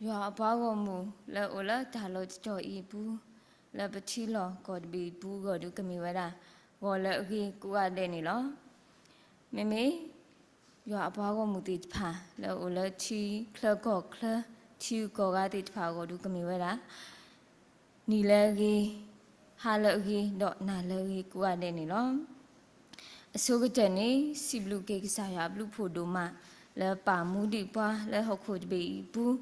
ယွၤအပှၤဂီၢ်မုၢ်လၢအအိၣ်လၢတၢ်လီၢ်တတီၤအံၤအပူၤ, လၢပထံလီၢ်ကီၢ်တဘ့ၣ်အံၤအပူၤအဂီၢ်ဒုးကမ့ၢ်ဝဲဒၣ် ဂီၤလၢအဂ့ၤကိးဂၤဒဲးန့ၣ်လီၤ. မ့မ့ၢ် ယွၤအပှၤဂီၢ်မုၢ်သ့ၣ်တဖၣ် လၢအအိၣ်လၢထံချၢကီၢ်ချၢ ထံဂုၤကီၢ်ဂၤသ့ၣ်တဖၣ်အဂီၢ်ဒုးကမ့ၢ်ဝဲဒၣ် နံၤလၢအဂ့ၤ, ဟါလၢအဂ့ၤ, ဒီးနၤလၢအဂ့ၤကိးဂၤဒဲးန့ၣ်လီၤ. အဆိကတၢၢ်န့ၣ် စံးဘျုးက့ၤကစၢ်ယွၤအဘျုးဖှိၣ်ဒိၣ်မး လၢပာ်မူဒံးပှၤလၢဟီၣ်ခိၣ်တဘ့ၣ်အံၤအပူၤ,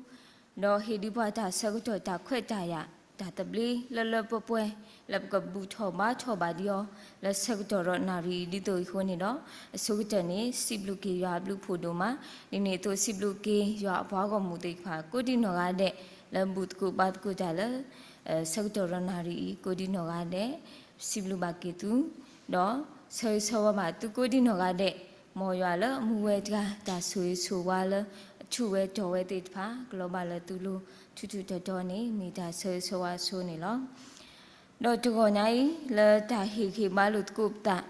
ဒီးဟ့ၣ်ဒံးပှၤတၢ်ဆၢကတီၢ်တၢ်ခွဲးတၢ်ယာ် တၢ်သဘျ့လၢလၢပှဲၤပှဲၤ လၢပကဘူၣ်ထီၣ်ဘါထီၣ်ဘၣ်ဒံးအီၤ လၢဆၢကတီၢ်ဒီးနၣ်ရံၣ်အံၤဒ်သိးအံၤအဃိန့ၣ်ဒီး, အဆိကတၢၢ်န့ၣ် စံးဘျုးက့ၤယွၤအဘျုးဖှိၣ်ဒိၣ်မး, ဒ်န့ၣ်အသိးစံးဘျုးက့ၤယွၤအပှၤဂီၢ်မုၢ်သ့ၣ်တဖၣ် ကိးဒံနီၢ်ဂၤဒဲး လၢဘူၣ်သကိးဘါသကိးတၢ်လၢ ဆၢကတီၢ်ဒီးနၣ်ရံၣ်အံၤ ကိးဒံနီၢ်ဂၤဒဲး စံးဘျုးဘၣ်က့ၤသု, ဒီးဆၢဂ့ၤဆၢဝါဘၣ်သုကိးဒံနီၢ်ဂၤဒဲး, မ်ယွၤလၢအမူဝဲတဂၤ တၢ်ဆိၣ်ဂ့ၤဆိၣ်ဝါလၢအထူၣ်ဝဲတီၢ်ဝဲသ့ၣ်တဖၣ် ကလီၤဘၣ်လၢသုလိၤ ထူးထူးတီၤတီၤန့ၣ် မ့ၢ်တၢ်ဆၢဂ့ၤဆၢဝါအဆိန့ၣ်လီၤ. ဒီးတဂီၢ်ညါအံၤ လၢတၢ်ဟ့ၣ်ဂံၢ်ဘါလိာ်သကိးပသး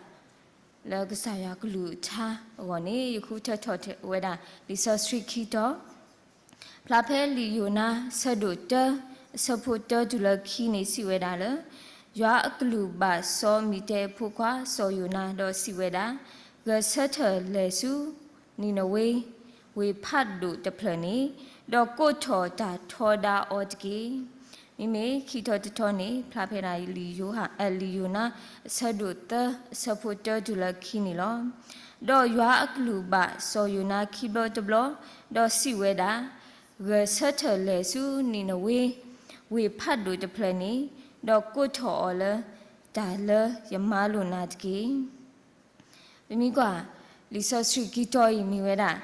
လၢကစၢ်ယွၤကလုၢ်ကထါအဂီၢ်န့ၣ် ယဃုထၢထီၣ်ဝဲဒၣ် လံာ်စီဆှံခံတီၤ, ဖျါဖဲလံာ်ယိၤနါ ဆၢဒိၣ်တၢ အဆၢဖိတၢတုၤလၢခံန့ၣ် စံးဝဲဒၣ်လၢ ယွၤအကလုၢ်ဘၣ်စီၤမံၤတဲအဖိခွါ စီၤယိၤနါ ဒီးစံးဝဲဒၣ်, ဂဲၤဆၢထၢၣ်လဲၤဆူ နံၤနဝ့ ဝ့ၢ်ဖးဒိၣ်တဖျၢၣ်န့ၣ်, ဒီးကိးထီၣ်တၢ်ထီဒါအီၤတက့ၢ်. မ့မ့ၢ်ခံထီၣ်တထီၣ်န့ၣ် ဖျါဖဲဒၣ်လံာ်ယိၤဟၣ် လံာ်ယိၤနါ အဆၢဒိၣ်သၢ အဆၢဖိတၢတုၤလၢခံန့ၣ်လီၤ. ဒီးယွၤအကလုၢ်ဘၣ်စီၤယိၤနါခံဘျီတဘျီ, ဒီးစံးဝဲဒၣ်, ဂဲၤဆၢထၢၣ်လဲၤဆူနံၤနဝ့ ဝ့ၢ်ဖးဒိၣ်တဖျၢၣ်န့ၣ်, ဒီးကိးထီၣ်အီၤလၢ တၢ်လၢယမၤလိာ်နၤတက့ၢ်. ပမ့ၢ်ကွၢ် လံာ်စီဆှံခံတီၤအံၤမ့ၢ်ဝဲဒၣ်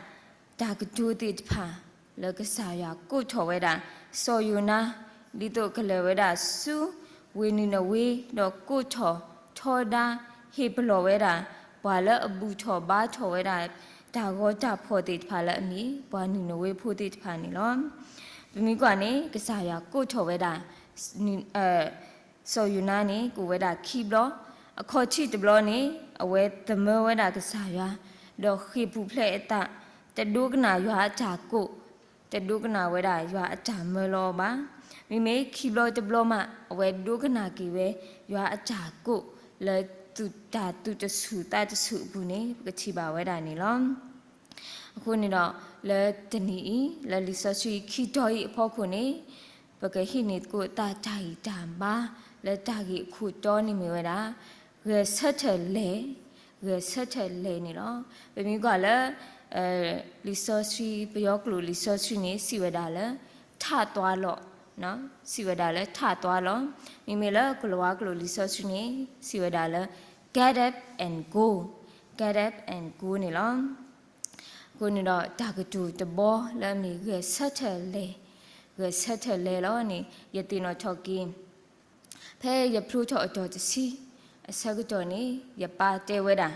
တၢ်ကတိၤသ့ၣ်တဖၣ် လၢကစၢ်ယွၤကိးထီၣ်ဝဲဒၣ် စီၤယိၤနါ ဒ်သိးကလဲၤဝဲဒၣ်ဆူ ဝ့ၢ်နံၤနဝ့ ဒီးကိးထီၣ်ထီဒါ ဟ့ၣ်ပလီၢ်ဝဲဒၣ် ပှၤလၢအဘူၣ်ထီၣ်ဘါထီၣ်ဝဲဒၣ် တၢ်ဂီၤတၢ်ဖီၣ်သ့ၣ်တဖၣ်လၢအမ့ၢ် ပှၤနံၤနဝ့ဖိသ့ၣ်တဖၣ်န့ၣ်လီၤ. ပမ့ၢ်ကွၢ်န့ၣ် ကစၢ်ယွၤကိးထီၣ်ဝဲဒၣ် စီၤယိၤနါန့ၣ် ကိးဝဲဒၣ်ခံဘျီ, အခီၣ်ထံးတဘျီန့ၣ် အဝဲသမၢဝဲဒၣ်ကစၢ်ယွၤ, ဒီးဃ့ၢ်ပူၤဖျဲးအသး, တဒိကနၣ်ယွၤအတၢ်ကိး, တဒိကနၣ်ဝဲဒၣ်ယွၤအတၢ်မၢလီၤအီၤဘၣ်. မ့မ့ၢ်ခံဘျီတဘျီမး အဝဲဒိကနၣ်က့ၤဝဲ ယွၤအတၢ်ကိးလၢ သူၣ်တၢ်သူၣ်တဆူၣ်သးတဆူၣ်အပူၤန့ၣ် ပကထံၣ်ဘၣ်ဝဲဒၣ်န့ၣ်လီၤ. အဃိန့ၣ်ဒီး လၢတနံၤအံၤ လၢလံာ်စီဆှံခံတီၤအံၤအဖီခိၣ်န့ၣ် ပကဟံးန့ၢ်သကိးတၢ်ဂံၢ်တၢ်ဘါ လၢတၢ်ဂ့ၢ်အခိၣ်တီန့ၣ်မ့ၢ်ဝဲဒၣ် ဂဲၤဆၢထၢၣ်လဲၤ, ဂဲၤဆၢထၢၣ်လဲၤန့ၣ်လီၤ. ပမ့ၢ်ကွၢ်လၢ လံာ်စီဆှံ ပယီၤကျိာ်လံာ်စီဆှံန့ၣ် စံးဝဲဒၣ်လၢ ထးသွားလော့, စံးဝဲဒၣ်လၢထးသွားလော့, မ့မ့ၢ်လၢကလၤဝါကျိာ်လံာ်စီဆှံန့ၣ် စံးဝဲဒၣ်လၢ get up and go, get up and go န့ၣ်လီၤ. အဃိန့ၣ်ဒီး တၢ်ကတိၤတဘီလၢအမ့ၢ်ဂဲၤဆၢထၢၣ်လဲၤ, ဂဲၤဆၢထၢၣ်လဲၤလီၤန့ၣ် ယသ့ၣ်နီၣ်ထီၣ်က့ၤ ဖဲယဖျိထီၣ်အတီၤတဆံ အဆၢကတီၢ်န့ၣ် ယပၢ်တဲဝဲဒၣ်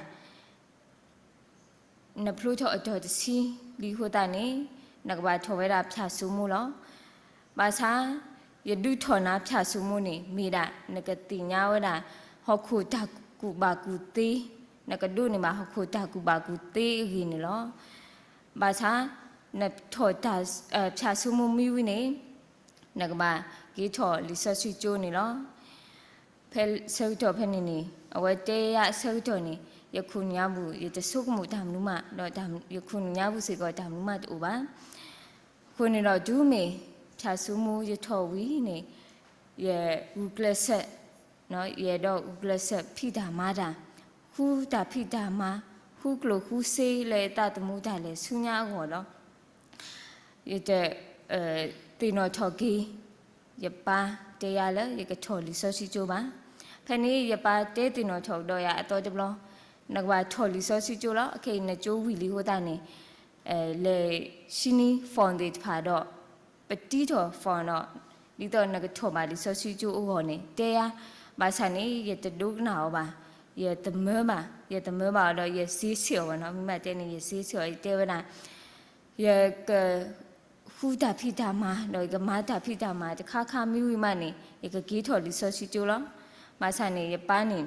နဖျိထီၣ်အတီၤတဆံလံအဃိသတးန့ၣ် နကဘၣ်ထီၣ်ဝဲဒၣ်ဖၠၣ်စိမိလီၤ. ဘၣ်ဆၣ် ယဒုးထီၣ်နၤဖၠၣ်စိမိန့ၣ် မ့ၢ်ဒၣ်နကသ့ၣ်ညါဝဲဒၣ် ဟီၣ်ခိၣ်တၢ်ကူၣ်ဘၣ်ကူၣ်သ့, နကဒိးန့ၢ်ဘၣ်ဟီၣ်ခိၣ်တၢ်ကူၣ်ဘၣ်ကူၣ်သ့အဂ့ၢ်န့ၣ်လီၤ. ဘၣ်ဆၣ် နထီၣ်တၢ် ဖၠၣ်စိမိမံဝံၤန့ၣ် နကဘၣ်က့ၤထီၣ်လံာ်စီဆှံကၠိန့ၣ်လီၤ. ဖဲဆၢကတီၢ်ဖဲန့ၣ်န့ၣ် အဝဲတဲယၤအဆၢကတီၢ်န့ၣ် ယခိၣ်နူာ်ညါပူၤ ယတဆိကမိၣ်တၢ်မနုၤမး ဒီးယခိၣ်နူာ်ညါပူၤစ့ၢ်ကီးတၢ်မနုၤမးတအိၣ်ဘၣ်. အဃိန့ၣ်ဒီး တုၤမ့ၢ်ဖၠၣ်စိမိယထီၣ်ဝံၤန့ၣ် ယဂုာ်ကျဲးစၢး ယအဲၣ်ဒိးဂုာ်ကျဲးစၢးဖံးတၢ်မၤတၢ်, ဃုတၢ်ဖံးတၢ်မၤ, ဃုကျိၣ်ဃုစ့လၢယသးသမူတၢ်လဲၤဆူညါအဂီၢ်လီၤ. ယတ သ့ၣ်နီၣ်ထီၣ်က့ၤ ယပၢ်တဲယၤလၢယကထီၣ်လံာ်စီဆှံကၠိဘၣ်. ဖဲန့ၣ် ယပၢ်တဲသ့ၣ်နီၣ်ထီၣ်ကဒီးယၤအသီတဘျီ, နကဘၣ်ထီၣ်လံာ်စီဆှံကၠိလီၤ. အခဲအံၤနကၠိဝံၤလံအဃိသတးန့ၣ် လဲၤဆံနံၤ form သ့ၣ်တဖၣ်ဒီး ပတံထီၣ် form ဒီး ဒ်သိးနကထီၣ်ဘၣ်လံာ်စီဆှံကၠိအဂီၢ်န့ၣ် တဲယၤ, ဘၣ်ဆၣ်န့ၣ် ယတဒိကနၣ်အီၤဘၣ်, ယတမၢဘၣ်, ယတမၢဘၣ်အီၤဒီး ယစ့ဆ့ၣ်အီၤဘၣ်နီၤ, မ့ၢ်မးတဲန့ၣ် ယစ့ဆ့ၣ်အီၤ ယတဲဝဲဒၣ် ယက ဃုတၢ်ဖံးတၢ်မၤ ဒီးယကမၤတၢ်ဖံးတၢ်မၤတခါခါမံဝံၤမးန့ၣ် ယကက့ၤထီၣ်လံာ်စီဆှံကၠိလီၤ. ဘၣ်ဆၣ်န့ၣ် ယပၢ်န့ၣ်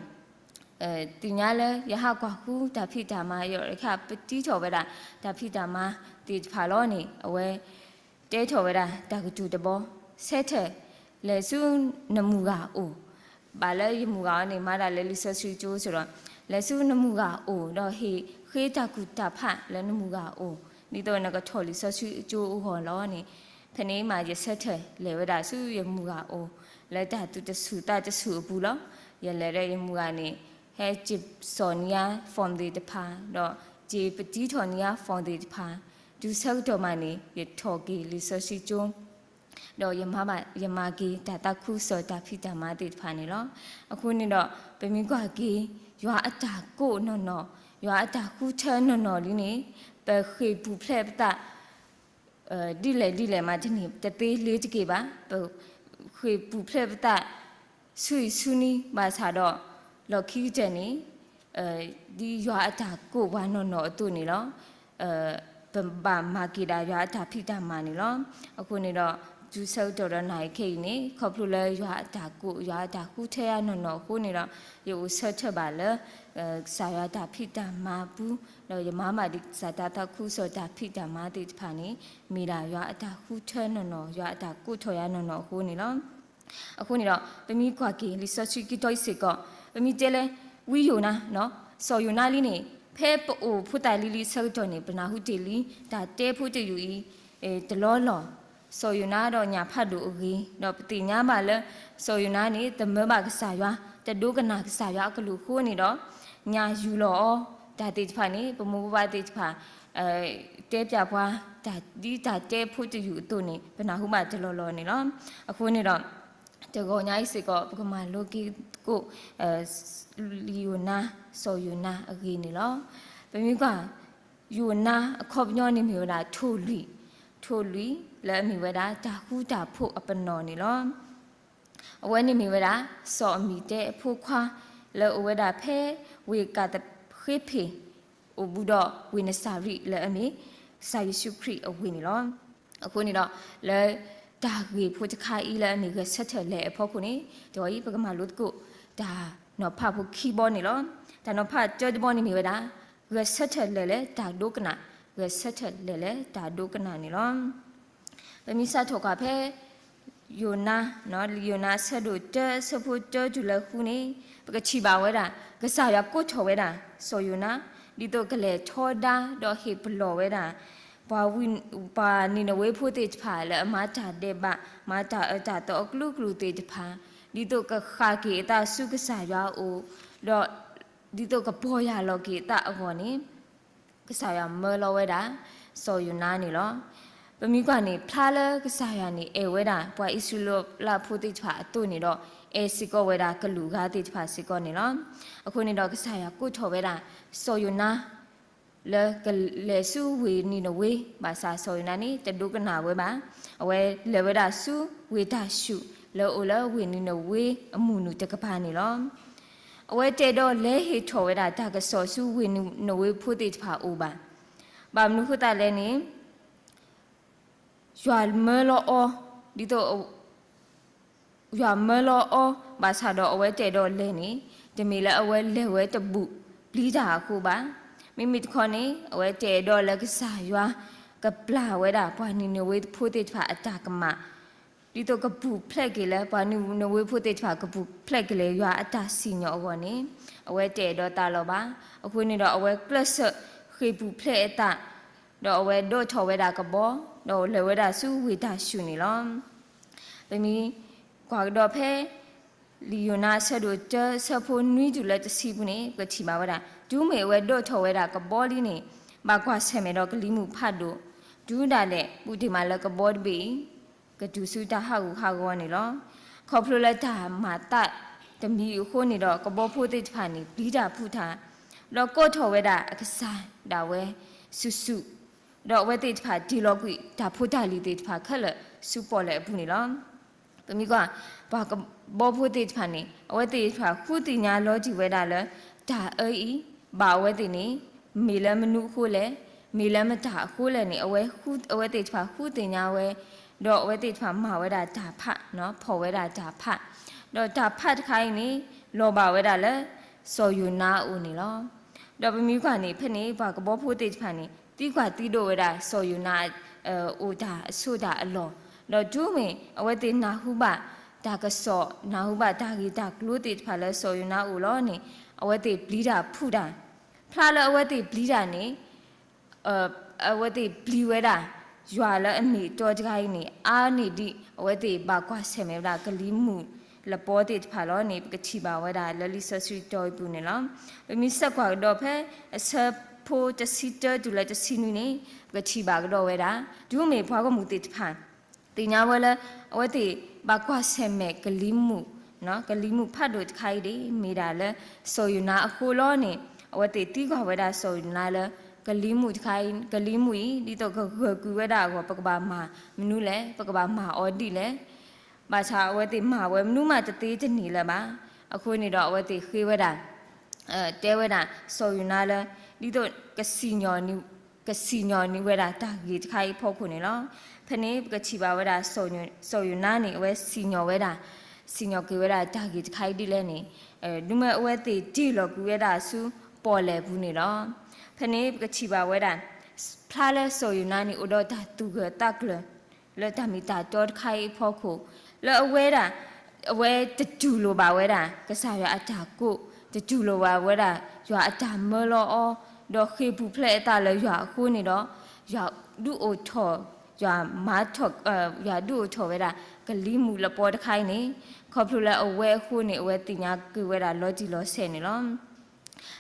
သ့ၣ်ညါလၢယဟးကွၢ်ဃုတၢ်ဖံးတၢ်မၤ ယခါပတံထီၣ်ဝဲဒၣ် တၢ်ဖံးတၢ်မၤသ့ၣ်တဖၣ်လီၤန့ၣ် အဝဲ တဲထီၣ်ဝဲဒၣ်တၢ်ကတိၤတဘီ, ဆၢထၢၣ်လဲၤဆူနမုၢ်ဂၤအအိၣ်, ဘၣ်လၢယမုၢ်ဂၤအီၤန့ၣ် မၤဒၣ်လၢလံာ်စီဆှံကၠိစ့ၢ်ဒီး, လဲၤဆူနမုၢ်ဂၤအအိၣ် ဒီးဟ့ၣ်ဃ့တၢ်ကူၣ်တၢ်ဖးလၢနမုၢ်ဂၤအအိၣ်, ဒ်သိးနကထီၣ်လံာ်စီဆှံကၠိအဂီၢ်လီၤန့ၣ်, ဖဲန့ၣ်မးယဆၢထၢၣ်လဲၤဝဲဒၣ်ဆူယမုၢ်ဂၤအအိၣ်, လၢတၢ်သူၣ်တဆူၣ်သးတဆူၣ်အပူၤလီၤ. ယလဲၤဒီးယမုၢ်ဂၤန့ၣ် ဟဲစ့းစိာ်န့ၢ်ယၤ form သ့ၣ်တဖၣ်, ဒီးစ့းပတံထီၣ်န့ၢ်ယၤ form သ့ၣ်တဖၣ်, တုၤဆၢကတီၢ်မးန့ၣ် ယထီၣ်က့ၤလံာ်စီဆှံကၠိ ဒီးယမၤက့ၤတၢ်သးခုကစီၣ်တၢ်ဖံးတၢ်မၤသ့ၣ်တဖၣ်န့ၣ်လီၤ. အဃိန့ၣ်ဒီး ပမ့ၢ်ကွၢ်က့ၤ ယွၤအတၢ်ကိးနီၢ်နီၢ်, ယွၤအတၢ်ဃုထၢနီၢ်နီၢ်လံန့ၣ်, ပဃ့ၢ်ပူၤဖျဲးပသး ဒ်လဲၣ်ဒ်လဲၣ်မးတန့ၢ် တသ့လၢၤတက့ၢ်ဘၣ်. ပဃ့ၢ်ပူၤဖျဲးပသး ဆူအံၤဆူနံၤဘၣ်ဆၣ်ဒီး လီၢ်ခံကတၢၢ်န့ၣ် ဒ်ယွၤအတၢ်ကိးပှၤနီၢ်နီၢ်အသိးန့ၣ်လီၤ. ပဘၣ်မၤက့ၤဒၣ်ယွၤအတၢ်ဖံးတၢ်မၤန့ၣ်လီၤ. အဃိန့ၣ်ဒီး တုၤဆၢကတီၢ်ဒီးနၤအံၤခဲအံၤန့ၣ် ခီဖျိလၢယွၤအတၢ်ကိး ယွၤအတၢ်ဃုထၢယၤနီၢ်နီၢ်အဃိန့ၣ်ဒီး ယအိၣ်ဆၢထၢၣ်ဘၣ်လၢ ကစၢ်ယွၤတၢ်ဖံးတၢ်မၤပူၤ, ဒီးယမၤဘၣ်ဒ်ကစၢ်တၢ်သးခုကစီၣ်တၢ်ဖံးတၢ်မၤသ့ၣ်တဖၣ်န့ၣ် မ့ၢ်ဒၣ်ယွၤအတၢ်ဃုထၢနီၢ်နီၢ် ယွၤအတၢ်ကိးထီၣ်ယၤနီၢ်နီၢ်အဃိန့ၣ်လီၤ. အဃိန့ၣ်ဒီး ပမ့ၢ်ကွၢ်က့ၤလံာ်စီဆှံခံတီၤအံၤစ့ၢ်ကီး ပမ့ၢ်တဲလၢ ဝံယိၤနါ, စီၤယိၤနါလံန့ၣ် ဖဲပအိၣ်ဖိသၣ်လံလံဆၢကတီၢ်န့ၣ် ပနၢ်ဟူတ့ၢ်လံ တၢ်တဲဖိတယုၢ်အံၤ တလီၢ်လီၢ်, စီၤယိၤနါဒီးညၣ်ဖးဒိၣ်အဂ့ၤ, ဒီးပသ့ၣ်ညါဘၣ်လၢ စီၤယိၤနါန့ၣ် တမၢဘၣ်ကစၢ်ယွၤ, တဒိကနၣ်ကစၢ်ယွၤအကလုၢ်အဃိန့ၣ်ဒီး ညၣ်ယူၢ်လီၤအီၤ တၢ်သ့ၣ်တဖၣ်န့ၣ် ပမိၢ်ပပၢ်သ့ၣ်တဖၣ် တဲပၠးပှၤ တၢ်ဒ်တၢ်တဲဖိတယုၢ်အသိးန့ၣ် ပနၢ်ဟူဘၣ်တလီၢ်လီၢ်န့ၣ်လီၤ. အဃိန့ၣ်ဒီး တဂီၤညါအံၤစ့ၢ်ကီး ပကမၤလိက့ၤသကိး လံာ်ယိၤနါ, စီၤယိၤနါအဂ့ၢ်န့ၣ်လီၤ. ပမ့ၢ်ကွၢ် ယိၤနါအခီပညီန့ၣ်မ့ၢ်ဝဲဒၣ် ထိၣ်လွံၢ်, ထိၣ်လွံၢ်လၢအမ့ၢ်ဝဲဒၣ် တၢ်ဃူတၢ်ဖိးအပနီၣ်န့ၣ်လီၤ. အဝဲန့ၣ်မ့ၢ်ဝဲဒၣ် စီၤအမံၤတဲအဖိခွါ လၢအအိၣ်ဝဲဒၣ်ဖဲဝ့ၢ်ကၤသဃ့ဖ့ၣ် အိၣ်ဘူးဒီးဝ့ၢ်နစၤရ့းလၢအမ့ၢ် ကစၢ်ယ့ၣ်ၡူးခရံာ်အဝ့ၢ်န့ၣ်လီၤ. အဃိန့ၣ်ဒီး လၢတၢ်ဂ့ၢ်ဖိတခါအံၤလၢအမ့ၢ်ဂဲၤဆၢထၢၣ်လဲၤအဖီခိၣ်န့ၣ် တဂီၤအံၤ ပကမၤလိသကိး တၢ်နီၤဖးဖိခံဘီန့ၣ်လီၤ. တၢ်နီၤဖးတၢတဘီန့ၣ်မ့ၢ်ဝဲဒၣ် ဂဲၤဆၢထၢၣ်လဲၤလၢတၢ်ဒိကနၣ်, ဂဲၤဆၢထၢၣ်လဲၤလၢတၢ်ဒိကနၣ်န့ၣ်လီၤ. ပမ့ၢ်စးထီၣ်ကွၢ်ဖဲ ယိၤနါ, လံာ်ယိၤနါအဆၢဒိၣ်တၢ အဆၢဖိတၢတုၤလၢဃုန့ၣ် ပကထံၣ်ဘၣ်ဝဲဒၣ် ကစၢ်ယွၤကိးထီၣ်ဝဲဒၣ် စီၤယိၤနါ ဒ်သိးကလဲၤထီဒါဒီးဟ့ၣ်ပလီၢ်ဝဲဒၣ် ပှၤဝံ, ပှၤနံၤနဝ့ဖိသ့ၣ်တဖၣ်လၢအမၤတၢ်ဒဲးဘး မၤတၢ်အၢတၢ်သီအကလုာ်ကလုာ်သ့ၣ်တဖၣ် ဒ်သိးကဃၣ်က့ၤအသးဆူကစၢ်ယွၤအအိၣ် ဒီး ဒ်သိးကပီၢ်ယၢ်လီၤက့ၤအသးအဂီၢ်န့ၣ် ကစၢ်ယွၤမၢလီၤဝဲဒၣ် စီၤယိၤနါန့ၣ်လီၤ. ပမ့ၢ်ကွၢ်န့ၣ် ဖျါလၢကစၢ်ယွၤန့ၣ် အဲၣ်ဝဲဒၣ်ပှၤအံၣ်စရ့လးဖိသ့ၣ်တဖၣ်အသိးန့ၣ်ဒီး အဲၣ်စ့ၢ်ကီးဝဲဒၣ်ကလုာ်ဂၤသ့ၣ်တဖၣ်စ့ၢ်ကီးန့ၣ်လီၤ. အဃိန့ၣ်ဒီးကစၢ်ယွၤကိးထီၣ်ဝဲဒၣ် စီၤယိၤနါ လၢကလဲၤဆူဝ့ၢ်နံၤနဝ့ ဘၣ်ဆၣ်စီၤယိၤနါန့ၣ် တဒိကနၣ်ဝဲဘၣ်. အဝဲလဲၤဝဲဒၣ်ဆူဝ့ၢ်တၢ်ၡူၣ် လၢအအိၣ်လၢဝ့ၢ်နံၤနဝ့အမုၢ်နုာ်တကပၤန့ၣ်လီၤ. အဝဲတအဲၣ်ဒိးလဲၤဟ့ၣ်ထီၣ်ဝဲဒၣ်တၢ်ကစီၣ်ဆူဝ့ၢ်နံၤနဝ့ဖိသ့ၣ်တဖၣ်အအိၣ်ဘၣ်. ဘၣ်မနုၤဃိသတးလဲၣ်န့ၣ် ယွၤမၢလီၤအီၤ ဒ်သိး ယွၤမၢလီၤအီၤ ဘၣ်ဆၣ်ဒီးအဝဲတအဲၣ်ဒိးလဲၤန့ၣ် တမ့ၢ်လၢအဝဲလဲၤဝဲတဘူၣ်ပျံၤတၢ်အဃိဘၣ်. မ့မ့ၢ်တခီန့ၣ် အဝဲတအဲၣ်ဒိးလၢကစၢ်ယွၤကပျၢ်ဝဲဒၣ်ပှၤနံၤနဝ့ဖိသ့ၣ်တဖၣ်အတၢ်ကမၣ် ဒ်သိးကပူၤဖျဲးက့ၤလၢပှၤနံၤနဝ့ဖိသ့ၣ်တဖၣ်ကပူၤဖျဲးက့ၤလၢယွၤအတၢ်စံၣ်ညီၣ်အဂီၢ်န့ၣ် အဝဲတအဲၣ်ဒိးသးလီၤဘၣ်. အဃိန့ၣ်ဒီးအဝဲကျဲးစၢးဃ့ၢ်ပူၤဖျဲးအသး ဒီးအဝဲဒိးထီၣ်ဝဲဒၣ်ကဘီ ဒီးလဲၤဝဲဒၣ်ဆူဝ့ၢ်တၢ်ၡူၣ်န့ၣ်လီၤ. ပမ့ၢ်ကွၢ်ကဒီးဖဲ လံာ်ယိၤနါအဆၢဒိၣ်တၢ အဆၢဖိနွံတုၤလၢတဆံပူၤန့ၣ် ပထံၣ်ဘၣ်ဝဲဒၣ် တုၤမ့ၢ်အဝဲဒိးထီၣ်ဝဲဒၣ်ကဘီလံန့ၣ် ဘၣ်ကွၢ်ဆၢၣ်မဲာ်ဒီးကလံၤမုၢ်ဖးဒိၣ် တုၤဒၣ်လဲာ် ပူးတ့ၢ်မးလၢကဘီတဘ့ၣ်အံၤ ကတုၤဆူတၢ်ဟးဂူာ်ဟးဂီၤန့ၣ်လီၤ. ခီဖျိလၢတၢ်မၤသးတမံၤအဃိန့ၣ်ဒီး ကဘီဖိသ့ၣ်တဖၣ်န့ၣ် ပျံၤတၢ်ဖုးတၢ် ဒီးကိးထီၣ်ဝဲဒၣ်အကစၢ်ဒၣ်ဝဲစုာ်စုာ် ဒီးအဝဲသ့ၣ်တဖၣ်တ့ၢ်လီၤကွံာ်တၢ်ဖိတၢ်လံၤသ့ၣ်တဖၣ်ခဲလၢာ်ဆူပီၣ်လဲၣ်အပူၤန့ၣ်လီၤ. ပမ့ၢ်ကွၢ် ပှၤကဘီဖိသ့ၣ်တဖၣ်န့ၣ် အဝဲသ့ၣ်တဖၣ်ဃုသ့ၣ်ညါလီၤတံၢ်ဝဲဒၣ်လၢ တၢ်အၢအံၤ ဘၣ်အဝဲသ့ၣ်န့ၣ် မ့ၢ်လၢမနုၤအဃိလဲၣ်, မ့ၢ်လၢမတၤအဃိလဲၣ်န့ၣ် အဝဲဃု, အဝဲသ့ၣ်တဖၣ်ဃုသ့ၣ်ညါဝဲ, ဒီးအဝဲသ့ၣ်တဖၣ်မၤဝဲဒၣ်တၢ်ဖး, ဖီၣ်ဝဲဒၣ်တၢ်ဖး, ဒီးတၢ်ဖးတခါအံၤန့ၣ် လီၤဘၣ်ဝဲဒၣ်လၢ စီၤယိၤနါအအိၣ်န့ၣ်လီၤ. ဒီးပမ့ၢ်ကွၢ်န့ၣ် ဖဲန့ၣ် ပှၤကဘီဖိသ့ၣ်တဖၣ်န့ၣ် သံကွၢ်သံဒိးဝဲဒၣ် စီၤယိၤနါ အိၣ်တၢ်အဆိးတၢ်အလီၢ်, ဒီးတုၤမ့ၢ်အဝဲသ့ၣ်နၢ်ဟူဘၣ်တၢ်ကစီၣ် နၢ်ဟူဘၣ်တၢ်ဂ့ၢ်တၢ်ကျိၤသ့ၣ်တဖၣ်လၢစီၤယိၤနါအိၣ်လီၤန့ၣ် အဝဲသ့ၣ်ပျံၤတၢ်ဖုးတၢ်, ဖျါလၢအဝဲသ့ၣ်ပျံၤတၢ်န့ၣ် အဝဲသ့ၣ်ပျံၤဝဲဒၣ် ယွၤလၢအမ့ၢ်အတီတဂၤအံၤန့ၣ် အါန့ၢ်ဒံး အဝဲသ့ၣ်ဘၣ်ကွၢ်ဆၢၣ်မဲာ်ဝဲဒၣ်ကလံၤမုၢ်လပီသ့ၣ်တဖၣ်လီၤန့ၣ် ပကထံၣ်ဘၣ်ဝဲဒၣ်လၢလံာ်စီဆှံတီၤအံၤပူၤန့ၣ်လီၤ. ပမ့ၢ်ဆၢကွၢ်ကဒီးဖဲအဆၢဖိတဆံတၢတုၤလၢတဆံနွံန့ၣ် ပကထံၣ်ဘၣ်ကဒီးဝဲဒၣ် တုၤမ့ၢ်ပှၤဂီၢ်မုၢ်သ့ၣ်တဖၣ် သ့ၣ်ညါဝဲလၢ အဝဲသ့ၣ်ဘၣ်ကွၢ်ဆၢၣ်မဲာ်ကလံၤမုၢ်, ကလံၤမုၢ်ဖးဒိၣ်တခါအံၤဒၣ် မ့ၢ်ဒၣ်လၢစီၤယိၤနါအဃိလီၤန့ၣ် အဝဲသ့ၣ်သံကွၢ်ဝဲဒၣ်စီၤယိၤနါလၢ ကလံၤမုၢ်တခါအံၤ ကလံၤမုၢ်အံၤ ဒ်သိးကဂၢၢ်ကွံာ်ဝဲဒၣ်အဂီၢ် ပကဘၣ်မၤမနုၤလဲၣ် ပကဘၣ်မၤအီၤဒ်လဲၣ် ဘၣ်ဆၣ်အဝဲသ့ၣ်မၤဝဲမနုၤမးတသ့တန့ၢ်လၢၤဘၣ်. အဃိန့ၣ်ဒီးအဝဲသ့ၣ်ဃ့ဝဲဒၣ် တဲဝဲဒၣ်စီၤယိၤနါလၢ ဒ်သိး ကစံၣ်ညီၣ်န့ၢ်ဝဲဒၣ်တၢ်ဂ့ၢ်တခါအံၤအဖီခိၣ်န့ၣ်လီၤ. ဖဲန့ၣ်ပကထံၣ်ဘၣ်ဝဲဒၣ် စီၤယိၤနါန့ၣ် အဝဲစံၣ်ညီၣ်ဝဲဒၣ် စံၣ်ညီၣ်က့ၤဝဲဒၣ်တၢ်ဂ့ၢ်တခါအံၤဒ်လဲၣ်န့ၣ် ဒုးမ့ၢ်အဝဲသ့ၣ်တ့ၢ်လီၤကွံာ်ဝဲဒၣ်ဆူပီၣ်လဲၣ်အပူၤန့ၣ်လီၤ. ဖဲန့ၣ်ပကထံၣ်ဘၣ်ဝဲဒၣ် ဖျါလၢစီၤယိၤနါန့ၣ် အိၣ်ဒီးတၢ်သူၣ်ဂၢၢ်သးကျၢၤ လၢတၢ်မ့ၢ်တၢ်တီတခါအံၤအဖီခိၣ် လၢအဝဲဒၣ် အဝဲတတူၢ်လိာ်ဘၣ်ဝဲဒၣ် ကစၢ်ယွၤအတၢ်ကိး တတူၢ်လိာ်ဘၣ်ဝဲဒၣ် ယွၤအတၢ်မၢလီၤအီၤ ဒီးဃ့ၢ်ပူၤဖျဲးအသးလၢယွၤအဃိန့ၣ်ဒီး ယွၤဒုးအိၣ်ထီၣ် ယွၤမၤထီၣ် ယွၤဒုးအိၣ်ထီၣ်ဝဲဒၣ် ကလံၤမုၢ်လပီတခါအံၤန့ၣ် ခီဖျိလၢအဝဲအဃိန့ၣ် အဝဲသ့ၣ်ညါက့ၤဝဲဒၣ်လီၤတံၢ်လီၤဆဲးန့ၣ်လီၤ.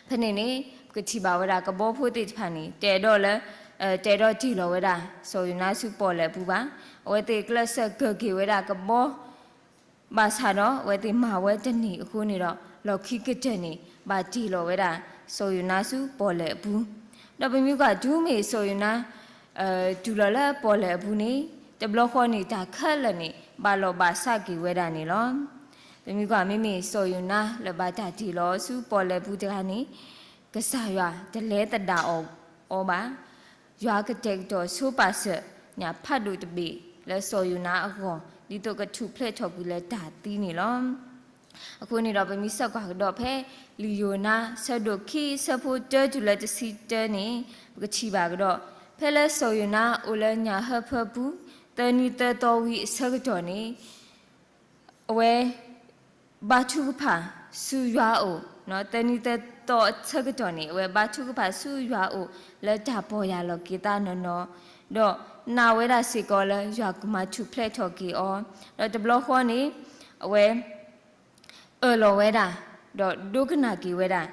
ဖဲန့ၣ်န့ၣ် ပကထံၣ်ဘၣ်ဝဲဒၣ်ကဘီဖိသ့ၣ်တဖၣ်န့ၣ် တအဲၣ်ဒိးလၢ တအဲၣ်ဒိးတ့ၢ်လီၤဝဲဒၣ် စီၤယိၤနါဆူပီၣ်လဲၣ်အပူၤဘၣ်. အဝဲသ့ၣ်ကျဲးစၢးကၢၢ်က့ၤဝဲဒၣ်ကဘီ ဘၣ်ဆၣ်ဒီးအဝဲသ့ၣ်မၤဝဲတန့ၢ်အဃိန့ၣ်ဒီး လီၢ်ခံကတၢၢ်န့ၣ် ဘၣ်တ့ၢ်လီၤဝဲဒၣ် စီၤယိၤနါဆူပီၣ်လဲၣ်အပူၤ, ဒီးပမ့ၢ်ကွၢ်တုၤမ့ၢ်စီၤယိၤနါ တုၤလီၤလၢပီၣ်လဲၣ်အပူၤန့ၣ် တဘျီဃီန့ၣ် တၢ်ခဲလၢာ်န့ၣ် ဘၣ်လီၢ်ဘၣ်စးက့ၤဝဲဒၣ်န့ၣ်လီၤ. ပမ့ၢ်ကွၢ်မ့မ့ၢ်စီၤယိၤနါလၢဘၣ်တၢ်တ့ၢ်လီၤဆူပီၣ်လဲၣ်အပူၤတဂၤန့ၣ် ကစၢ်ယွၤတလဲၤသဒၣ်အီၤဘၣ်. ယွၤကတဲာ်ကတီၤဆိပာ်စၢၤ ညၣ်ဖးဒိၣ်တဘ့ၣ်လၢစီၤယိၤနါအဂီၢ် ဒ်သိးကထူၣ်ဖျဲးထီၣ်ကွံာ်လၢတၢ်သံန့ၣ်လီၤ. အဃိန့ၣ်ဒီး ပမ့ၢ်ဆၢကွၢ်ကဒီးဖဲ လံာ်ယိၤနါ ဆၢဒိၣ်ခံ ဆၢဖိတၢတုၤလၢတဆံတၢန့ၣ် ပကထံၣ်ဘၣ်ကဒီး ဖဲလၢစီၤယိၤနါအိၣ်လၢညၣ်ဟၢဖၢပူၤ သၢနံၤသၢသီဝံၤအဆၢကတီၢ်န့ၣ် အဝဲ ဘါထုကဖၣ်ဆူယွၤအအိၣ်, သၢနံၤသၢသီအဆၢကတီၢ်န့ၣ် အဝဲဘါထုကဖၣ်ဆူယွၤအအိၣ် လၢတၢ်ပီၢ်ယၢ်လီၤက့ၤသးနီၢ်နီၢ်, ဒီးနာ်ဝဲဒၣ်စ့ၢ်ကီးလၢယွၤကမၤထူၣ်ဖျဲးထီၣ်က့ၤအီၤ, ဒီးတဘျီဃီန့ၣ် အဝဲ အၢၣ်လီၤဝဲဒၣ် ဒီးဒိကနၣ်က့ၤဝဲဒၣ်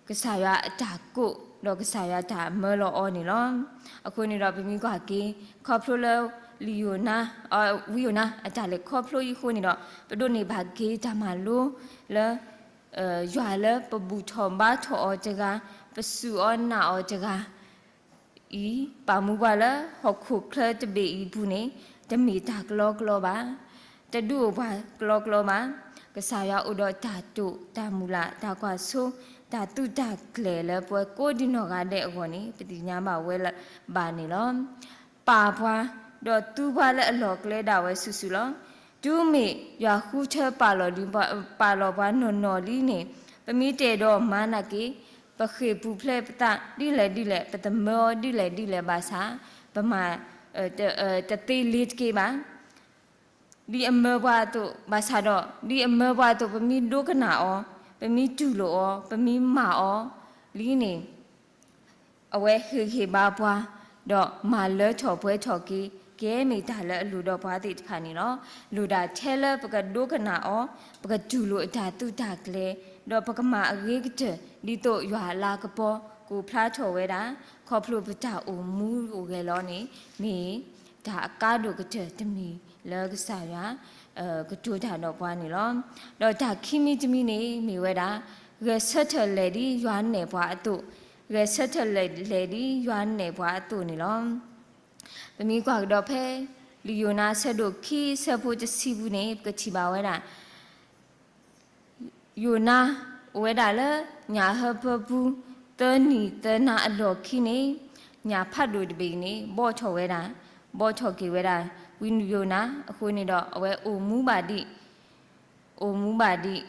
ကစၢ်ယွၤအတၢ်ကိး ဒီးကစၢ်ယွၤတၢ်မၢလီၤအီၤန့ၣ်လီၤ. အဃိန့ၣ်ဒီး ပမ့ၢ်ကွၢ်က့ၤ ခီဖျိလၢ လံာ်ယိၤနါ ဝံယိၤနါ အတၢ်လဲၤခီဖျိအံၤအဃိန့ၣ်ဒီး ပဒိးန့ၢ်ဘၣ်က့ၤတၢ်မၤလိလၢ ယွၤလၢပဘူၣ်ထီၣ်ဘါထီၣ်အီၤတဂၤ, ပစူၢ်အီၤနာ်အီၤတဂၤ အံၤ ပာ်မူပှၤလၢဟီၣ်ခိၣ်ချၢတဘ့ၣ်အံၤအပူၤန့ၣ် တမ့ၢ်တၢ်ကလီကလီဘၣ်. တဒုးအိၣ်ပှၤကလီကလီဘၣ်. ကစၢ်ယွၤအိၣ်ဒီးတၢ်တိာ်တၢ်မုၢ်လၢ် တၢ်ကွၢ်စိ တၢ်သုးတၢ်ကျဲၤလၢပှၤကိးဒံနီၢ်ဂၤဒဲးအဂီၢ်န့ၣ် ပသ့ၣ်ညါဘၣ်ဝဲဘၣ်န့ၣ်လီၤ. ပာ်ပှၤ ဒီးသူပှၤလၢအလီၢ်ကျဲဒၣ်ဝဲစုာ်စုာ်လီၤ. တုၤမ့ၢ်ယွၤဃုထၢပာ်လီၤ ပာ်လီၤပှၤနီၢ်နီၢ်လံန့ၣ် ပမ့ၢ်တအဲၣ်ဒိးမၤနာ်က့ၤ ပဃ့ၢ်ပူၤဖျဲးပသးဒ်လဲၣ်ဒ်လဲၣ် ပတမၢအီၤဒ်လဲၣ်ဒ်လဲၣ်ဘၣ်ဆၣ် ပမၤ တသ့လ့ၤတက့ၢ်ဘၣ်. ဒ်အမၢပှၤအသိး ဘၣ်ဆၣ်ဒီး ဒ်အမၢပှၤအသိး ပမ့ၢ်ဒိကနၣ်အီၤ, ပမ့ၢ်တူၢ်လိာ်အီၤ, ပမ့ၢ်မၤအီၤလံန့ၣ် အဝဲဟ့ၣ်ဂံၢ်ဟ့ၣ်ဘါပှၤ ဒီးမၤလၢထီၣ်ပှဲၤထီၣ်က့ၤ ကဲမ့ၢ်တၢ်လၢအလိၣ်ဒီးပှၤသ့ၣ်တဖၣ်န့ၣ်လီၤ. လိၣ်ဒၣ်ထဲလၢပကဒိကနၣ်အီၤ, ပကတူၢ်လိာ်အတၢ်သုးတၢ်ကျဲၤ, ဒီးပကမၤအဂ့ၤကတၢၢ် ဒ်သိးယွၤအလၤကပီၤ ကအိၣ်ဖျါထီၣ်ဝဲဒၣ် ခီဖျိပတၢ်အိၣ်မူအိၣ်ဂဲၤလီၤန့ၣ် မ့ၢ်တၢ်အကါဒိၣ်ကတၢၢ်တမံၤလၢကစၢ်ယွၤ ကတိၤတၢ်ဒီးပှၤန့ၣ်လီၤ. ဒီးတၢ်ခံမံၤတမံၤန့ၣ်မ့ၢ်ဝဲဒၣ် ဂဲၤဆၢထၢၣ်လဲၣ်ဒ်ယွၤနဲၣ်ပှၤအသိး, ဂဲၤဆၢထၢၣ်လဲၣ်ဒ်ယွၤနဲၣ်ပှၤအသိးန့ၣ်လီၤ. ပမ့ၢ်ကွၢ်ကဒီးဖဲ လံာ်ယိၤနါဆၢဒိၣ်ခံဆၢဖိတဆံပူၤန့ၣ် ပကထံၣ်ဘၣ်ဝဲဒၣ် ယိၤနါ အိၣ်ဝဲဒၣ်လၢညၣ်ဟၢဖၢပူၤ သၢနံၣ်သၢနၤအလီၢ်ခံန့ၣ် ညၣ်ဖးဒိၣ်တဘ့ၣ်န့ၣ် ဘီၣ်ထီၣ်ဝဲဒၣ်, ဘီၣ်ထီၣ်က့ၤဝဲဒၣ် ဝံယိၤနါအဃိန့ၣ်ဒီး အဝဲအိၣ်မူဘၣ်ဒံး အိၣ်မူဘၣ်ဒံး, ဒီး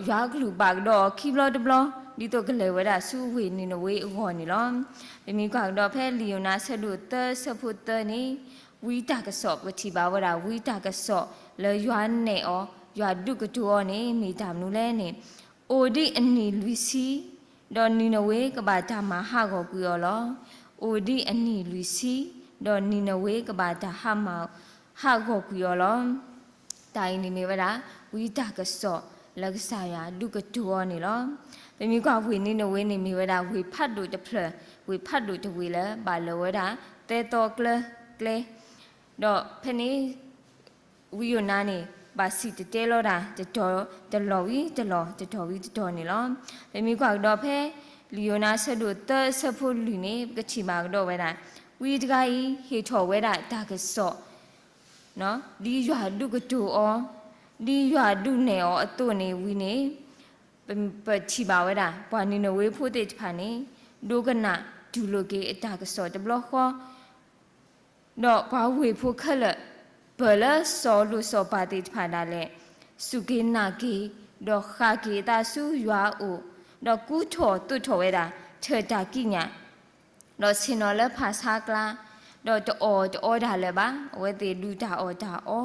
ယွၤကလုၢ်ဘၣ်ကဒီးအီၤခံဘျီတဘျီ ဒ်သိးကလဲၤဝဲဒၣ်ဆူဝ့ၢ်နံၤနဝ့အဂီၢ်န့ၣ်လီၤ. ပမ့ၢ်ကွၢ်ကဒီးဖဲလံာ်ယိၤနါဆၢဒိၣ်သၢဆၢဖိသၢန့ၣ်, ဝံတၢ်ကစီၣ် ပထံၣ်ဘၣ်ဝဲဒၣ် ဝံတၢ်ကစီၣ်လၢယွၤနဲၣ်အီၤ, ယွၤဒုးကတိၤအီၤန့ၣ် မ့ၢ်တၢ်မနုၤလဲၣ်န့ၣ်, အိၣ်ဒံးအနံၣ်လွံၢ်ဆံ, ဒီးနံၤနဝ့ကဘၣ်တၢ်မၤဟးဂီၤကွံာ်အီၤလီၤ. အိၣ်ဒံးအနံၣ်လွံၢ်ဆံ, ဒီးနံၤနဝ့ကဘၣ်တၢ်ဟးမၤ, ဟးဂီၤကွံာ်အီၤလီၤ. တၢ်အံၤန့ၣ်မ့ၢ်ဝဲဒၣ် ဝံတၢ်ကစီၣ်လၢကစၢ်ယွၤဒုးကတိၤအီၤန့ၣ်လီၤ. ပမ့ၢ်ကွၢ်ဝ့ၢ်နံၤနဝ့န့ၣ် မ့ၢ်ဝဲဒၣ်ဝ့ၢ်ဖးဒိၣ်တဖျၢၣ်, ဝ့ၢ်ဖးဒိၣ်တဝ့ၢ်လၢ ဘၣ်လၢၤဝဲဒၣ် သၢသီကျဲ, ဒီးဖဲန့ၣ် ဝံယိၤနါန့ၣ် ဘၣ်စံၣ်တဲၤတဲလီၤတၢ် တတီၤတလီၢ်ဝံၤတလီၢ် တတီၤဝံၤတတီၤန့ၣ်လီၤ. ပမ့ၢ်ကွၢ်ကဒီးဖဲ လံာ်ယိၤနါဆၢဒိၣ်သၢဆၢဖိလွံၢ်န့ၣ် ပကထံၣ်ဘၣ်ကဒီးဝဲဒၣ် ဝံတဂၤအံၤ ဟ့ၣ်ထီၣ်ဝဲဒၣ်တၢ်ကစီၣ် ဒ်ယွၤဒုးကတိၤအီၤ, ဒ်ယွၤဒုးနဲၣ်အီၤအသိးန့ၣ်ဝံၤန့ၣ်, ပထံၣ်ဘၣ်ဝဲဒၣ် ပှၤနံၤနဝ့ဖိသ့ၣ်တဖၣ်န့ၣ် ဒိကနၣ်တူၢ်လိာ်က့ၤအတၢ်ကစီၣ်တဘျီဃီ ဒီးပှၤဝ့ၢ်ဖိခဲလၢာ် ပၢၢ်လၢစီၤလိၤစီၤပၤသ့ၣ်တဖၣ်ဒၣ်လဲာ် စူၢ်က့ၤနာ်က့ၤ ဒီးဃၣ်က့ၤအသးဆူယွၤအအိၣ်, ဒီးကူထီၣ်သိးထီၣ်ဝဲဒၣ် ထၢၣ်တၢ်ကံးညာ် ဒီးဆ့ၣ်နီၤလၢဖၣ်ဆါကျါ, ဒီးတအီၣ်တအီတၢ်လၢၤဘၣ်. အဝဲသ့ၣ်ဒုးတၢ်အီၣ်တၢ်အီ,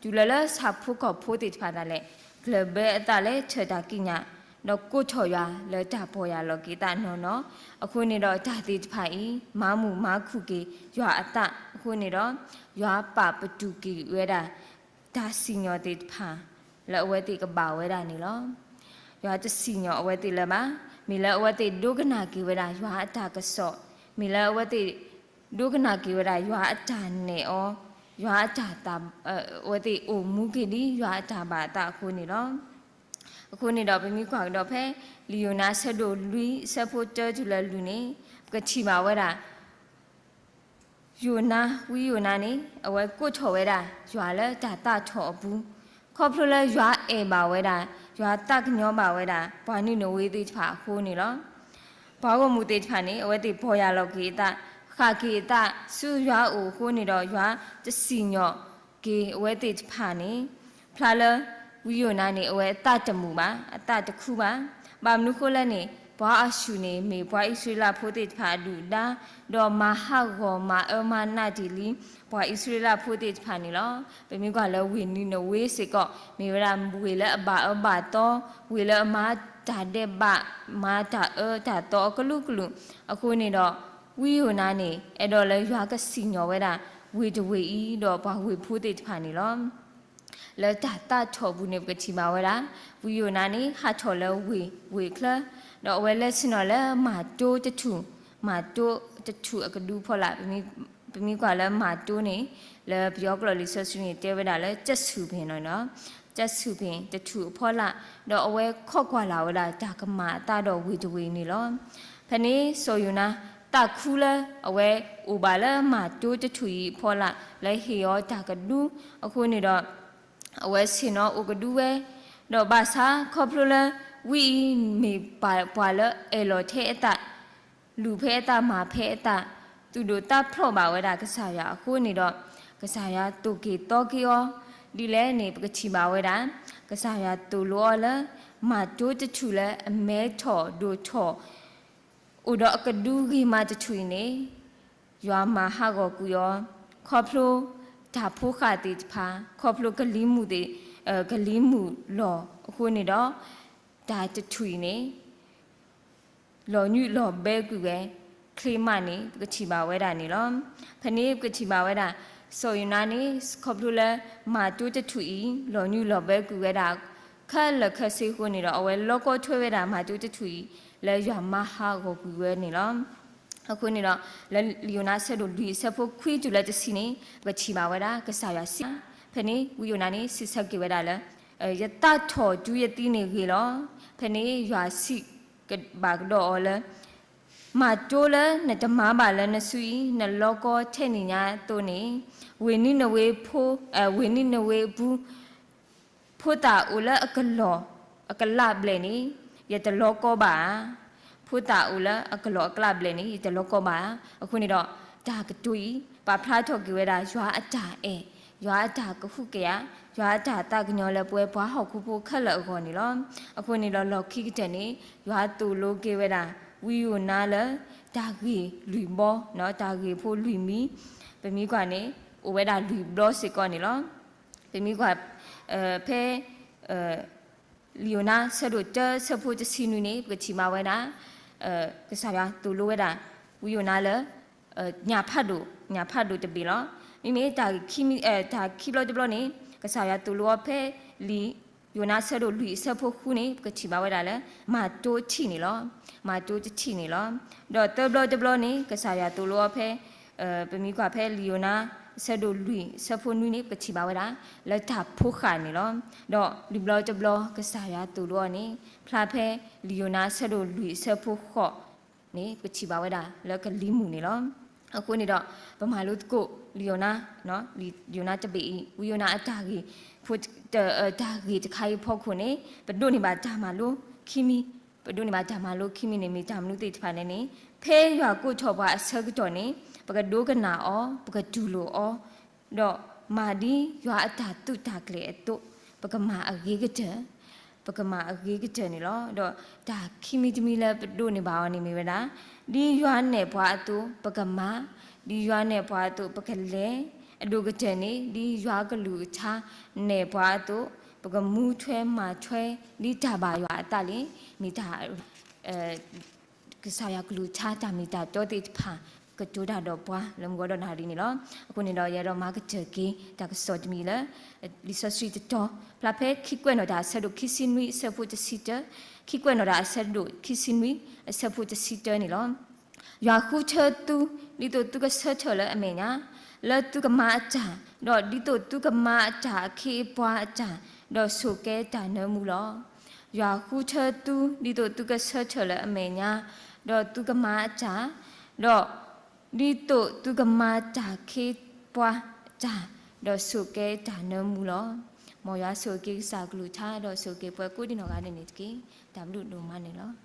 တုၤလၢလၢဆၣ်ဖိကီၢ်ဖိသ့ၣ်တဖၣ်ဒၣ်လဲာ် ကျၢၢ်ဘၢအသးလၢထၢၣ်တၢ်ကံးညာ်, ဒီးကိးထီၣ်ယွၤလၢတၢ်ပီၢ်ယၢ်လီၤက့ၤသးနီၢ်နီၢ်, အဃိန့ၣ်ဒီးတၢ်သ့ၣ်တဖၣ်အံၤ မၤမုာ်မၤခုၣ်က့ၤယွၤအသးအဃိန့ၣ်ဒီး, ယွၤပာ်ပတုာ်က့ၤဝဲဒၣ် တၢ်စံၣ်ညီၣ်သ့ၣ်တဖၣ် လၢအဝဲသ့ၣ်ကဘၣ်ဝဲဒၣ်န့ၣ်လီၤ. ယွၤတစံၣ်ညီၣ်အဝဲသ့ၣ်လၢၤဘၣ်. မ့ၢ်လၢအဝဲသ့ၣ်ဒိကနၣ်က့ၤဝဲဒၣ်ယွၤအတၢ်ကစီၣ်, မ့ၢ်လၢအဝဲသ့ၣ် ဒိကနၣ်က့ၤဝဲဒၣ်ယွၤအတၢ်နဲၣ်အီၤ, ယွၤအတၢ်သး, အဝဲသ့ၣ်အိၣ်မူက့ၤဒ်ယွၤအတၢ်ဘၣ်အသးအဃိန့ၣ်လီၤ. အဃိန့ၣ်ဒီးပမ့ၢ်ကွၢ်ကဒီးဖဲ လံာ်ယိၤနါဆၢဒိၣ်လွံၢ်အဆၢဖိတၢတုၤလၢလွံၢ်န့ၣ်, ပကထံၣ်ဘၣ်ဝဲဒၣ် ယိၤနါ, ဝံယိၤနါန့ၣ် အဝဲကိးထီၣ်ဝဲဒၣ်ယွၤလၢတၢ်သးထီၣ်အပူၤ, ခီဖျိလၢယွၤအဲၣ်ဘၣ်ဝဲဒၣ်, ယွၤသးကညီၤဘၣ်ဝဲဒၣ် ပှၤနံၤနဝ့သ့ၣ်တဖၣ်အဃိန့ၣ်လီၤ. ပှၤဂီၢ်မုၢ်သ့ၣ်တဖၣ်န့ၣ် အဝဲသ့ၣ်ပီၢ်ယၢ်လီၤက့ၤအသး, ဃၣ်က့ၤအသးဆူယွၤအအိၣ်အဃိန့ၣ်ဒီး ယွၤတစံၣ်ညီၣ်က့ၤအဝဲသ့ၣ်တဖၣ်န့ၣ်, ဖျါလၢ ဝံယိၤနါန့ၣ် အဝဲအသးတမုာ်ဘၣ်, အသးတခုဘၣ်. ဘၣ်မနုၤဃိလဲၣ်န့ၣ် ပှၤအၤၡူၢ်န့ၣ် မ့ၢ်ပှၤအံၣ်စရ့လးဖိသ့ၣ်တဖၣ်အဒုၣ်အဒါ, ဒီးမၤဟးဂီၤမၤအၢမၤနးတ့ၢ်လံ ပှၤအံၣ်စရ့လးဖိသ့ၣ်တဖၣ်န့ၣ်လီၤ. ပမ့ၢ်ကွၢ်လၢဝ့ၢ်နံၤနဝ့စ့ၢ်ကီး မ့ၢ်ဝဲဒၣ်ဝ့ၢ်လၢအဘၣ်အၢဘၣ်သီ, ဝ့ၢ်လၢအမၤတၢ်ဒဲးဘး, မၤတၢ်အၢတၢ်သီအကလုာ်ကလုာ်, အဃိန့ၣ်ဒီး ဝံယိၤနါန့ၣ် အဲၣ်ဒိးလၢယွၤကစံၣ်ညီၣ်ဝဲဒၣ် ဝ့ၢ်တဝ့ၢ်အံၤ ဒီးပှၤဝ့ၢ်ဖိသ့ၣ်တဖၣ်န့ၣ်လီၤ. လၢတၢ်သးထီၣ်ပူၤန့ၣ် ပကထံၣ်ဘၣ်ဝဲဒၣ် ဝံယိၤနါန့ၣ် ဟးထီၣ်လၢဝ့ၢ်, ဝ့ၢ်ချၢ, ဒီးအဝဲလဲၤဆ့ၣ်နီၤလၢမၤတိတထူၣ်, မၤတိတထူၣ်အကဒုအဖီလာ်, ပမ့ၢ်ကွၢ်လၢမၤတိန့ၣ် လၢပယီၤကျိာ်လံာ်စီဆှံန့ၣ် တဲဝဲဒၣ်လၢကၠဲးဆူၣ်ဖ့ၣ်နီၤ, ကၠဲးဆူၣ်ဖ့ၣ်တထူၣ်အဖီလာ်, ဒီးအဝဲခိးကွၢ်လၢ်ဝဲဒၣ်တၢ်ကမၤအသးဒီးဝ့ၢ်တဝ့ၢ်န့ၣ်လီၤ. ဖဲန့ၣ် စီၤယိၤနါ သးခုလၢအဝဲအိၣ်ဘၣ်လၢမၤတိတထူၣ်အံၤအဖီလာ် လၢဟ့ၣ်အီၤတၢ်ကဒု, အဃိန့ၣ်ဒီး အဝဲဆ့ၣ်နီၤအိၣ်ကဒုဝဲ, ဒီးဘၣ်ဆၣ်ခီဖျိလၢ ဝံအံၤမ့ၢ်ပှၤလၢအဲၣ်လီၤထဲအသး, လူၤဖဲအသးမၤဖဲအသး, သူၣ်ဒိၣ်သးဖျိးဘၣ်ဝဲဒၣ်ကစၢ်ယွၤအဃိန့ၣ်ဒီး, ကစၢ်ယွၤသိၣ်က့ၤသီက့ၤအီၤ, ဒ်လဲၣ်န့ၣ် ပကထံၣ်ဘၣ်ဝဲဒၣ် ကစၢ်ယွၤသိၣ်လိအီၤလၢ မၤတိတထူၣ်လၢအမဲထီၣ်ဒိၣ်ထီၣ် အိၣ်ဒီးအကဒုဂ့ၤမးတထူၣ်အံၤန့ၣ်, ယွၤမၤဟးဂီၤကွံာ်အီၤ, ခီဖျိတၢ်ဖိဃၢ်သ့ၣ်တဖၣ်, ခီဖျိကလံၤမုၢ်သ့ၣ်, ကလံၤမုၢ်လီၢ်အဃိန့ၣ်ဒီး, တၢ်တထူၣ်အံၤန့ၣ် လီၤညွံးလီၤဘဲကွံာ်ဝဲ, ချ့မးန့ၣ် ပကထံၣ်ဘၣ်ဝဲဒၣ်န့ၣ်လီၤ. ဖဲန့ၣ်ပကထံၣ်ဘၣ်ဝဲဒၣ် စီၤယိၤနါန့ၣ် ခီဖျိလၢ မၤတိတထူၣ်အံၤ လီၤညွံးလီၤဘဲကွံာ်ဝဲဒၣ် ခဲလၢာ်ခဲဆ့အဃိန့ၣ်ဒီး အဝဲလီၤကီထွဲဝဲဒၣ်မၤတိတထူၣ်အံၤ လၢယွၤမၤဟးဂီၤကွံာ်ဝဲန့ၣ်လီၤ. အဃိန့ၣ်ဒီး လၢလံာ်ယိၤနါဆၢဒိၣ်လွံၢ်အဆၢဖိခွံတုၤလၢတဆံန့ၣ် ပကထံၣ်ဘၣ်ဝဲဒၣ် ကစၢ်ယွၤစံး, ဖဲန့ၣ် ဝံယိၤနါန့ၣ် စံးဆၢက့ၤဝဲဒၣ်လၢ ယသးထီၣ်တုၤယသံန့ၣ်ဂ့ၤလီၤ. ဖဲန့ၣ်ယွၤစံးဘၣ်ကဒီးအီၤလၢ မၤတိလၢနတမၤဘၣ်လၢနစုအံၤ နလီၤကီထဲန့ၣ်ညါအသိးန့ၣ်, ဝ့ၢ်နံၤနဝ့ဖိ, ဝ့ၢ်နံၤနဝ့အပူၤ ဖိသၣ်အိၣ်လၢအကလီၢ်အကလးဘျဲၣ်န့ၣ် ယတလီၤကီဘၣ်ဧါ. ဖိသၣ်အိၣ်လၢအကလီၢ်အကလးဘျဲၣ်န့ၣ် ယတလီၤကီဘၣ်ဧါ. အဃိန့ၣ်ဒီး တၢ်ကတိၤအံၤ ပာ်ဖျါထီၣ်က့ၤဝဲဒၣ် ယွၤအတၢ်အဲၣ် ယွၤအတၢ်ကဟုကယာ်, ယွၤအတၢ်သးကညီၤလၢပဝဲပှၤဟီၣ်ခိၣ်ဖိခဲလၢာ်အဂီၢ်န့ၣ်လီၤ. အဃိန့ၣ်ဒီးလီၢ်ခံကတၢၢ်န့ၣ် ယွၤသိၣ်လိက့ၤဝဲဒၣ် ဝံယိၤနါလၢ တၢ်ဂ့ၢ်လွံၢ်ဘီ, တၢ်ဂ့ၢ်ဖိလွံၢ်မံၤ, ပမ့ၢ်ကွၢ်န့ၣ် အိၣ်ဝဲဒၣ်လွံၢ်ဘျီစ့ၢ်ကီးန့ၣ်လီၤ. ပမ့ၢ်ကွၢ် ဖဲ လံာ်ယိၤနါဆၢဒိၣ်တၢဆၢဖိတဆံနွံန့ၣ် ပကထံၣ်ဘၣ်ဝဲဒၣ် ကစၢ်ယွၤသိၣ်လိဝဲဒၣ် ဝံယိၤနါလၢ ညၣ်ဖးဒိၣ်, ညၣ်ဖးဒိၣ်တဘ့ၣ်လီၤ. မ့မ့ၢ် တၢ်ခံဘျီတဘျီန့ၣ် ကစၢ်ယွၤသိၣ်လိအီၤဖဲလံာ်ယိၤနါဆၢဒိၣ်လွံၢ်အဆၢဖိဃုန့ၣ် ပကထံၣ်ဘၣ်ဝဲဒၣ်လၢ မၤတိထံၣ်န့ၣ်လီၤ. မၤတိတထံၣ်န့ၣ်လီၤ. ဒီးသၢဘျီတဘျီန့ၣ် ကစၢ်ယွၤသိၣ်လိအီၤဖဲ ပမ့ၢ်ကွၢ်ဖဲလံာ်ယိၤနါ အဆၢဒိၣ်လွံၢ် အဆၢဖိနွံန့ၣ် ပကထံၣ်ဘၣ်ဝဲဒၣ် လၢတၢ်ဖိဃာ်န့ၣ်လီၤ. ဒီးလွံၢ်ဘျီတဘျီ ကစၢ်ယွၤသိၣ်လိအီၤန့ၣ် ဖျါဖဲလံာ်ယိၤနါ အဆၢဒိၣ်လွံၢ် အဆၢဖိဃိးန့ၣ် ပကထံၣ်ဘၣ်ဝဲဒၣ် လၢကလံၤမုၢ်န့ၣ်လီၤ. အဃိန့ၣ်ဒီး ပမၤလိသကိးလံာ်ယိၤနါ, လံာ်ယိၤနါတဘ့ၣ်အံၤ ဝံယိၤနါအတၢ်ဂ့ၢ် တၢ်ဂ့ၢ်တခါအံၤအဖီခိၣ်န့ၣ် ပဒိးန့ၢ်ဘၣ်တၢ်မၤလိခံမံၤ, ပဒိးန့ၢ်ဘၣ်တၢ်မၤလိခံမံၤန့ၣ် မ့ၢ်တၢ်မနုၤသ့ၣ်တဖၣ်န့ၣ်န့ၣ် ဖဲယွၤကိးထီၣ်ပှၤအဆၢကတီၢ်န့ၣ် ပကဒိကနၣ်အီၤ, ပကတူၢ်လိာ်အီၤ, ဒီးမၤဒ်ယွၤအတၢ်သုးတၢ်ကျဲၤအသိး ပကမၤအဂ့ၤကတၢၢ်, ပကမၤအဂ့ၤကတၢၢ်န့ၣ်လီၤ. ဒီးတၢ်ခံမံၤတမံၤလၢပဒိးန့ၢ်ဘၣ်အီၤန့ၣ်မ့ၢ်ဝဲဒၣ် ဒ်ယွၤနဲၣ်ပှၤအသိး ပကမၤ, ဒ်ယွၤနဲၣ်ပှၤအသိး ပကလဲၤ, အဒိၣ်ကတၢၢ်န့ၣ် ဒ်ယွၤကလုၢ်ကထါနဲၣ်ပှၤအသိး ပကမူထွဲမၤထွဲ ဒ်တၢ်ဘၣ်ယွၤအသးလံ, မ့ၢ်တၢ် ကစၢ်ယွၤကလုၢ်ကထါ တၢ်မ့ၢ်တၢ်တီသ့ၣ်တဖၣ် ကတိၤတၢ်ဒီးပှၤလၢမုၢ်ဂီၤဒီးနၣ်ရံၣ်န့ၣ်လီၤ. အဃိန့ၣ်ဒီး ယအဲၣ်ဒိးမၤကတၢၢ်က့ၤ တၢ်ကစီၣ်တမံၤလၢ လံာ်စီဆှံတတီၤ ဖျါဖဲခံကွဲးနီၣ်တၢ်အဆၢဒိၣ်ခံဆံနွံ အဆၢဖိတဆံတၢ, ခံကွဲးနီၣ်တၢ်အဆၢဒိၣ်ခံဆံနွံ အဆၢဖိတဆံတၢန့ၣ်လီၤ. ယွၤဃုထၢသု ဒ်သိးသုကဆၢထၢၣ်လၢအမဲာ်ညါ လၢသုကမၤအတၢ်, ဒီးဒ်သိးသုကမၤအတၢ်အခ့အပှၤအတၢ်, ဒီးဆိၣ်ကဲတၢ်နၢမူလီၤ. ယွၤဃုထၢသု ဒ်သိးသုကဆၢထၢၣ်လၢအမဲာ်ညါ, ဒီးသုကမၤအတၢ်, ဒီးဒ်သိးသုကမၤတၢ်အခ့အပှၤအတၢ်, ဒီးဆိၣ်ကဲတၢ်နၢမူလီၤ. မ်ယွၤဆိၣ်ဂ့ၤက့ၤကစၢ်ကလုၢ်ကထါ ဒီးဆိၣ်ဂ့ၤက့ၤပှၤကိးဒံနီၢ်ဂၤဒဲးန့ၣ်တက့ၢ်. တၢ်ဘျုးဒိၣ်မးန့ၣ်လီၤ.